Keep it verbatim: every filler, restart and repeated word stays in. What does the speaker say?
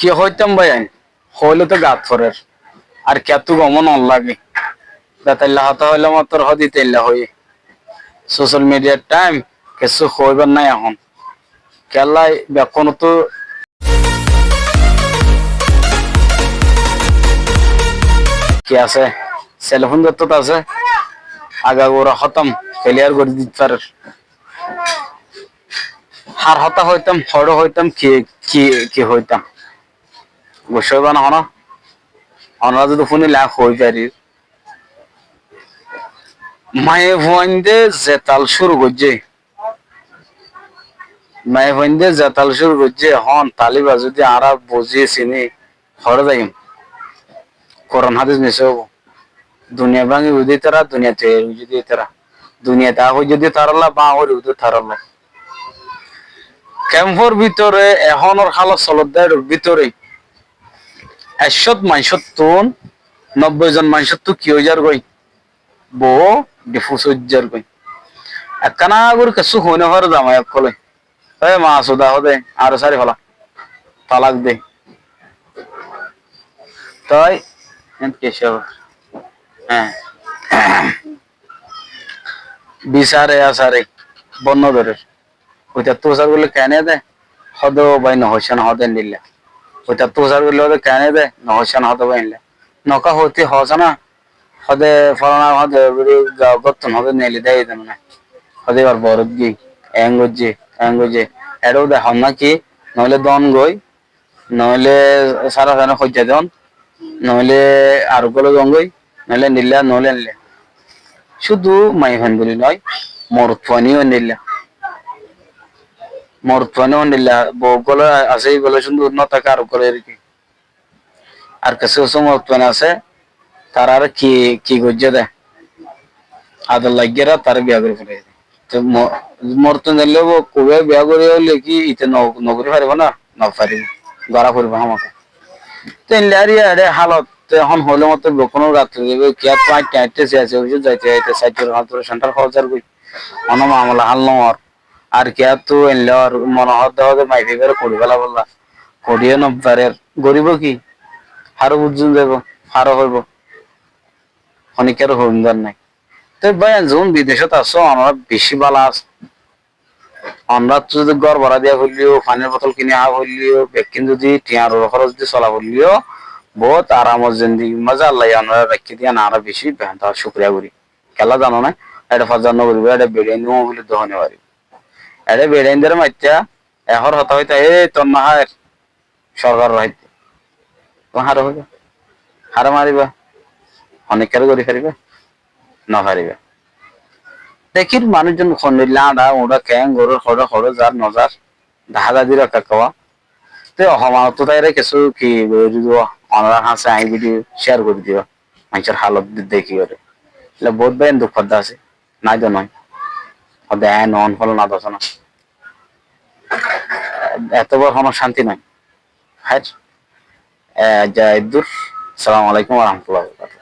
Ki hoitám báiyain? Hoilé toó gat forer. Ar kiyáttu gomó no lage. Zetailla hotá hoilé mottor hodi teilla hoiyé. Social media-r thaim kessú hoibar nái ehón. Kiyólla bekkúnottú ki asé? Selfon zottót asé, agagura hotám keliyar gorí dit farer. Hár hotá hoitám, hoçé hoitám, ki, ki, ki hoitám. Guccá óiba no hono? Onora zodi fúnile añí hoi farir. Maiyafuainde zetal cúru goijjé, maiyafuainde zetal cúru goijjé, ehón taliba zodi añára buzí siní hoçé zaiyum? Kuran hádis misá óibo. Duniya báñgi goijjé tará, duniya toiyar goijjé tará. Duniyat aá goijjé tarálla, báñgi goijjé tarálla. Kemfor bútore ehónor hálot solodde, ér bútore ekcót maincóttun nobboi zon maincóttu ki ói zargói? Bou difus ói zargói. Ekkána gorí kessú hoi no fare zamai ókkole. Toi masuda hode, añáre sári fela. Talak de. Toi, en ki só? Hé. Bisare asare, bon no dórer. Óitattú usar goille keéne de, hode ó bái no hoiccé no hode endilla. Óitattú usar goille hode keéne de, no hoiccé no hode bái endilla. Noka hoti hoósa na, hode folana hode biri ga-, gottun hode neeli de aiyé de mane. Hode ibar borot giyé, eén goijjé, eén goijjé. Eçé de hon na ki, noóile don goi, noóile sára sára hoijja don, noóile ar uggwá loi zongói, noóile endilla, noóile endilla. Cúdu maiyafuain buli noó, morotfuain ó endilla. Morotfuain ó endilla, bou uggwá loi asé, íba loi cúndur no táke, ar uggwá loi eriki. Ar kessú kessú morotfuain asé, tarare ki, ki goijjé de? Ador laiggé tarare biya gorí félaiye de. Te mo-, morotfuain zaile bo, kube biya gorí óile ki ite no, no gorí faribo na? No faribo. Gora foribo hámaka. Te endilla ar yá eçé hálot, te ehón hoile mottor bekkúnor gat foijjé, kiyá to aññí aññí siyasi ofisot zaite zaite sair bosór fañs bosór center hó zargói. Honó mamala hál no ór. Ar kiyáttu endilla ór, mone hoó de hoó de maiyafuaibáre kori félaibolla. Kori yó no farer. Goríbo ki? Haró buzzon zaibo, haró hoibo. Honikkáre hoibar nái. Te báiyain, zuún bidecót asó, onora beci bála asó. Onoráttu zodi gór bára diya foilleyó, fanir botol kini há foilleyó, bekkín zodi thiañr uore hóros di sola foilleyó, bout aramor zindigir mazé Allaye onorare raikké de, añára beci behénta cúkuriya gorí. Kiyólla zano né? Eçé fazar no goríbo, eçé beçiain dóu buli dóu hone faribó. Eçé beçiaindóre maittá, ehón hotá hoitá, "Ei, tor no háir, sorkaror háitte." Tuáñra háre hoiba? Háre mariba? Honikkáre gorí fariba? No fariba. Dekír manúic zon hondilla añçá uñçá keén gorér, hoçé hoçé zar no zar, dahá zai de rakká kawá. Te ohomanottú táire kessú ki gorí diba, onorar hañsé aññí video share gorí diba, maincór hálot de-, dekí gorí. Ila bout bái enduk fodda asé, nái de noó. Hoó de eén noó, folana dosóna. Eto bor honó cánti nái. Háir, e, aijja eddúr. Assalamu alaikum wa rahmatullahi wa barakatuhu.